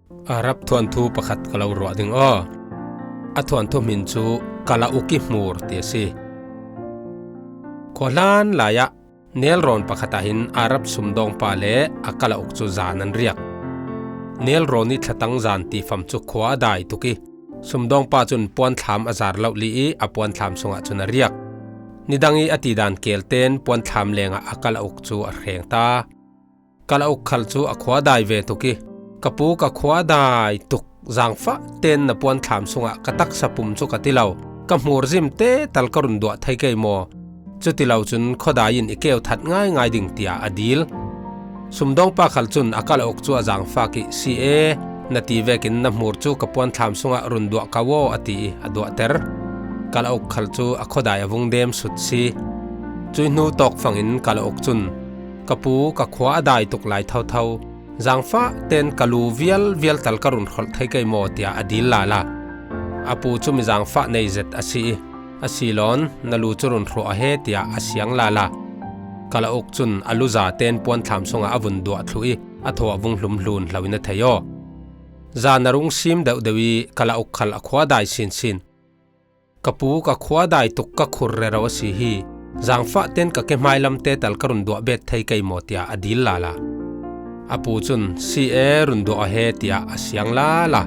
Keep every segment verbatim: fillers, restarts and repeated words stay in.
Arab thuanthu pakhat ka lo ruah ding aw. A thuanthu hmin chu Kalauk i hmur ti a si. Khua hlan lai-ah nelrawn pakhatah hin Arab sumdawngpa le a Kalauk cu zan an riak. Nelrawn i thlatang zan tifam cu khua a dai tuk i, sumdawngpa cun puanthlam a zar loh li i a puanthlam sungah cun a riak. Nidang i a tidan kelten puanthlam lengah a Kalauk cu a hreng ta. Kalauk khal cu a khua dai ve tuk i, "Ka pu ka khua dai tuk, zangfah ten na puanthlam sungah ka taksa pum cu ka ti lo, ka hmur zim te tal ka run duah thei kei maw? Cuti lo cun khuadai in i keu that ngaingai ding," tiah a dil. Sumdawngpa khal cun a Kalauk cu a zangfak i, "Si e, na ti vekin na hmur cu ka puanthlam sungah run duah ka aw," a ti i a duahter. Kalauk khal cu a khuadai a vung dem sut si. Cui hnu tawkfangin Kalauk cun, "Ka pu ka khua a dai tuk lai thotho, zangfah ten ka lu vial vial tal ka run hrolh thei kei maw?" tiah a dil lala. A pu cu mi zangfah nei zet a si i, "A si lawn, na lu cu run hruah a he," tiah a siang lala. Kalauk cun a lu zaten puanthlam sungah a vun duah thluh i a thaw a vung hlum hlun hlo in a thei aw. Zan a rung sim deuhdeuh i Kalauk khal a khua dai sinsin. "Ka pu ka khua dai tuk, ka khur rero a si hi. Zangfah ten ka kehmai lamte tal ka run duah bet thei kei maw?" tiah a dil lala. A pu cun, "Si e, run duah a he," tiah a siang lala.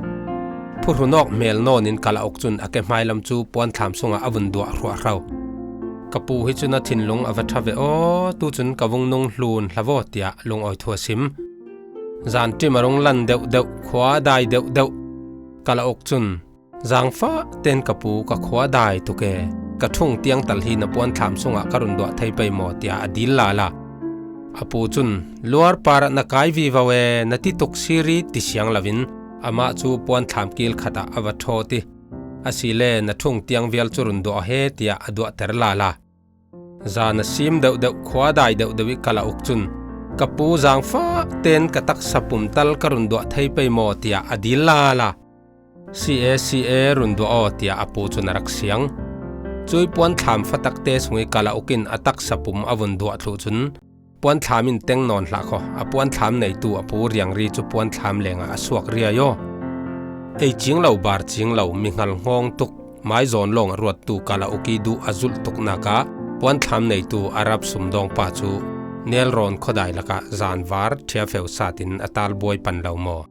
Phuhrunawk hmel nawn in Kalauk cun a kehmai lam cu puanthlam sungah a vun duah hruahhro. "Ka pu hi cun a thinlung a va ṭha ve aw, tu cun ka vung nung hlun hlavaw," tiah lungawi thu a sim. Zan ṭim a rung lan deuhdeuh, khua dai deuhdeuh. Kalauk cun, "Zangfah ten ka pu ka khua dai tuk e, ka ṭhung tiang tal hi na puanthlam sungah ka run duah thei pei maw?" tiah a dil lala. A pu cun, "Luar parah na kai vivo e, na ti tuk siri," ti siang loin amah cu puanthlam kil khatah a va ṭhawt i, "Asile na ṭhung tiang vial cu run duah a he," tiah a duahter lala. Zan a sim deuhdeuh, khua dai deuhdeuh i Kalauk cun, "Ka pu, zangfah ten ka taksa pum tal ka run duah thei pei maw?" tiah a dil lala. "Si e, si e, run duah aw," tiah a pu cun a rak siang. Cui puanthlam fatakte sung i Kalauk in a taksa pum a vun duah thluh cun, puanthlam in teng nawn hlah kho, a puanthlam neitu a pu riangri cu puanthlam lengah a suak riai aw. Ei cing lo, bar cing lo, mihngal hngawng tuk, mai zawn lawng a ruattu Kalauk i duh a zulh tuknak ah puanthlam neitu Arab sumdawngpa cu nelrawn khuadai lakah zanvar ṭhiafeu satin a talbuai pan lo maw?